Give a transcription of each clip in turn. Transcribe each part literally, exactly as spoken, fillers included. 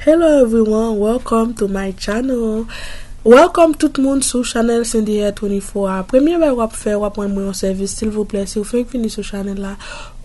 Hello everyone, welcome to my channel. Welcome tout moun sou chanèl Cindy Hair twenty-four a. Premye bagay w ap fè, w ap rann mwen yon sèvis, silvouplè, si w fenk vini sou chanèl la,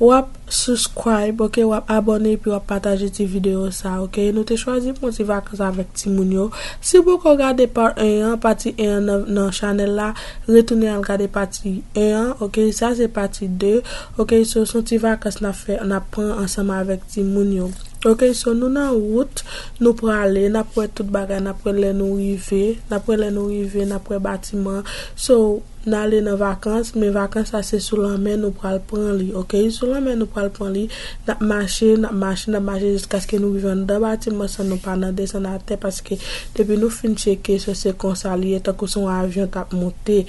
w ap subscribe, ok, w ap abòne, epi w ap pataje ti videyo sa, ok? Nou te chwazi pran ti vakans avèk timoun yo. Si w poko gade part un an, pati un an nan, nan chanèl la, retounen al gade pati un an, ok? Sa se pati de, ok? So, se yon ti vakans n ap fè, n ap pran ansanm avèk timoun yo. Ok, so nou nan wout, nou prale, n ap wè tout bagay, n ap wè lè nou rive, n ap wè lè nou rive, n ap wè batiman. So, n ale nan vakans, men vakans la se sou lanmè nou pral pran li, ok? Sou lanmè nou pral pran li, n ap mache, n ap mache, n ap mache jiskaske nou rive anndan batiman san nou pa nan desann atè, paske depi nou fin tcheke, so se konsa li ye, tankou se yon avyon t ap monte.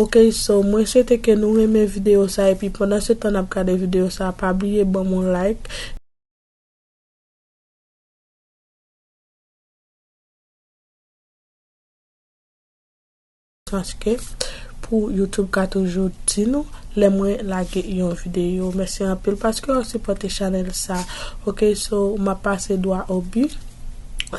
Ok, so mwen swete ke nou renmen videyo sa, epi pandan se tan n ap gade videyo sa, pa bliye ban m yon like. Paske pou YouTube ka toujou di nou lè mwen lage yon videyo. Mèsi anpil paske w sipòte chanèl sa. Ok, so m ap pase dwa obi.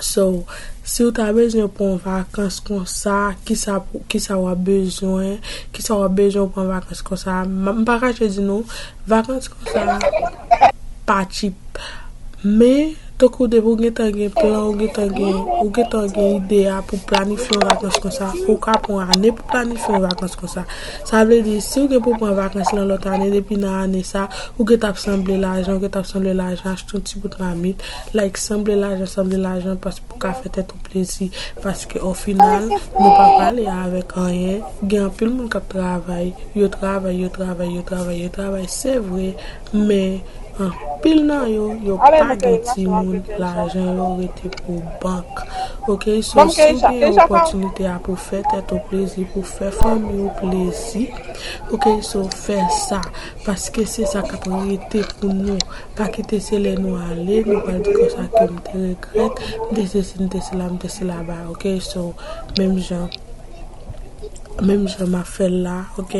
So, si w ta bezwen pran vakans konsa, kisa pou, kisa w ap bezwen, kisa w ap bezwen w pran vakans konsa? M, m pa kache di nou, vakans konsa pa cheap. Men, tankou depi w gentan gen plan, ou gentan gen, ou gentan gen ide a pou planifye yon vakans konsa, ou ka pran ane pou planifye yon vakans konsa. Sa vle di, si w gen pou pran vakans lan lòt ane, depi nan ane sa, ou gentan ap sanble lajan, ou gentan ap sanble lajan, achte yon ti bout mamit, like, sanble lajan, sanble lajan, paske pou ka fè tèt ou plezi, paske o final, nou pa prale avèk anyen. Gen anpil moun k ap travay, yo travay, yo travay, yo travay, yo travay, se vre, men anpil nan yo, yo pa gen timoun, lajan yo rete pou bank. Ok, so si w gen opòtinite a pou fè tèt ou plezi, pou fè fanmi w plezi, ok, so fè sa, paske se sa k ap rete pou nou. Pa kite se lè nou ale, nou pral di konsa ke m te regrèt, m te sesi, m te sela, m te sela ba, ok? So, menm jan, menm jan m ap fè l la, ok?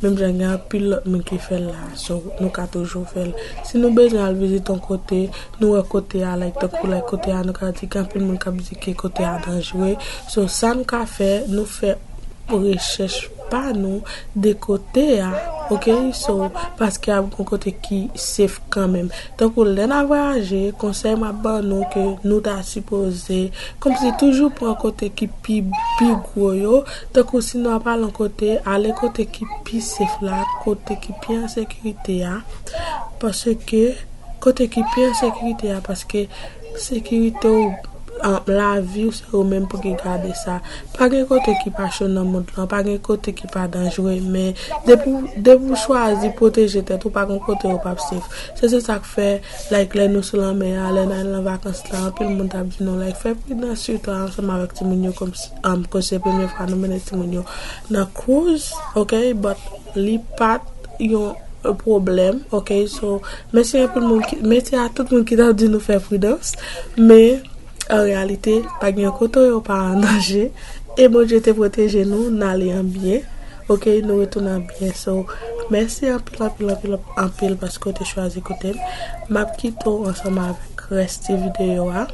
Menm jan gen anpil lòt moun ki fè l la, so, nou ka toujou fè l. Si nou bezwen al vizite yon kote, nou wè kote a, like, tankou, like, kote a, nou ka di gen anpil moun k ap di ke kote a danjere. So, sa n ka fè, nou fè rechèch pa nou de kote a, ok? So, paske ap gon kote ki safe kanmenm. Tankou lè n ap vwayaje, konsèy m ap ban nou ke nou ta sipoze, kòmsi toujou pran kote ki pi, pi gwo yo. Tankou si nou ap al yon kote, ale kote ki pi safe la, kote ki pi an sekirite a. Paske kote ki pi an sekirite a, paske sekirite w, an, lavi w, se ou menm pou ki gade sa. Pa gen kote ki pa cho nan mond lan, pa gen kote ki pa danjere, men depi w, depi w chwazi pwoteje tèt ou, pa gen kote ou p ap safe. Se, se sa k fè, like, lè nou sou lanmè a, lè n al nan vakans la, anpil moun t ap di nou, like, fè pridans sitou ansanm avèk timoun yo, kòm, um, ke se premye fwa nou mennen timoun yo nan cruise, ok, but li pa t yon pwoblèm, ok, so, mèsi anpil moun ki, mèsi a tout moun ki t ap di nou fè pridans, men, an reyalite, pa gen yon kote yo pa an danje, e Bondye te pwoteje nou, n ale an byen, ok, nou retounen an byen, so, mèsi anpil, anpil, anpil, anpil, paske w te chwazi koute m, m ap kite w ansanm avèk rès ti videyo a.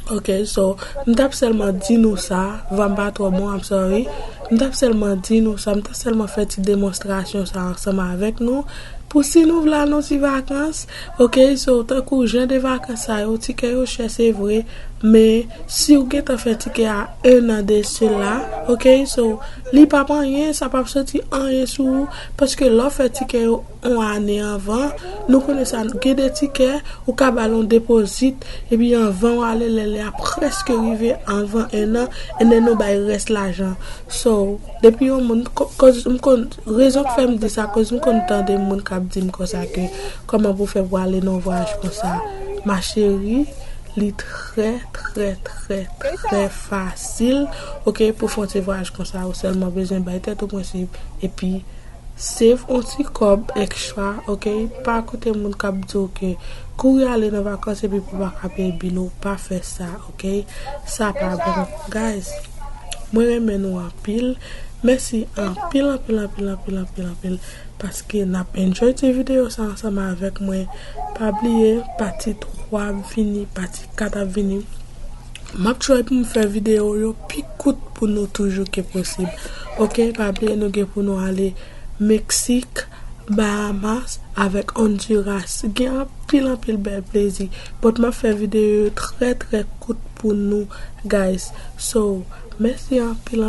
Ok, so, m t ap sèlman di nou sa, van m pa twò bon, I'm sorry. M t ap sèlman di nou sa, m t ap sèlman fè ti demonstrasyon sa ansanm avèk nou. Pou si nou vle al nan ti vakans, ok, so, tankou jan de vakans sa yo, tikè yo chè, se vre, men si w gentan fè tikè a un an de sela, ok, so, li p ap anyen, sa p ap soti anyen sou ou, paske lè w fè tikè yo yon ane anvan, nou konnen sa, gen de tikè, ou ka ba l yon depozit, epi anvan w ale, lè, lè a prèske rive anvan un an, and then nou bay rès lajan. So, depi yon moun, ko-, koz m konn, rezon k fè m di sa, koz m konn tande moun k ap di m konsa ke, kòman pou fè pou ale nan yon vwayaj konsa? Ma chérie, li trè, trè, trè, trè fasil, ok, pou fè yon ti vwayaj konsa, ou sèlman bezwen bay tèt ou prensip, epi save yon ti kòb extra, ok? Pa koute moun k ap di w ke kouri ale nan vakans epi pou w pa ka peye bil ou, pa fè sa, ok? Sa pa bon. Guys, mwen renmen nou anpil. Mèsi anpil, anpil, anpil, anpil, anpil, anpil, paske n ap enjoy ti videyo sa ansanm avèk mwen. Pa bliye, pati twa ap vini, pati kat ap vini. M ap try pou m fè videyo yo pi kout pou nou toujou ke posib. Ok, pa bliye nou gen pou nou ale Meksik, Bahamas avèk Honduras. Gen anpil anpil bèl plezi. But m ap fè videyo yo trè trè kout pou nou, guys. So, mèsi anpil.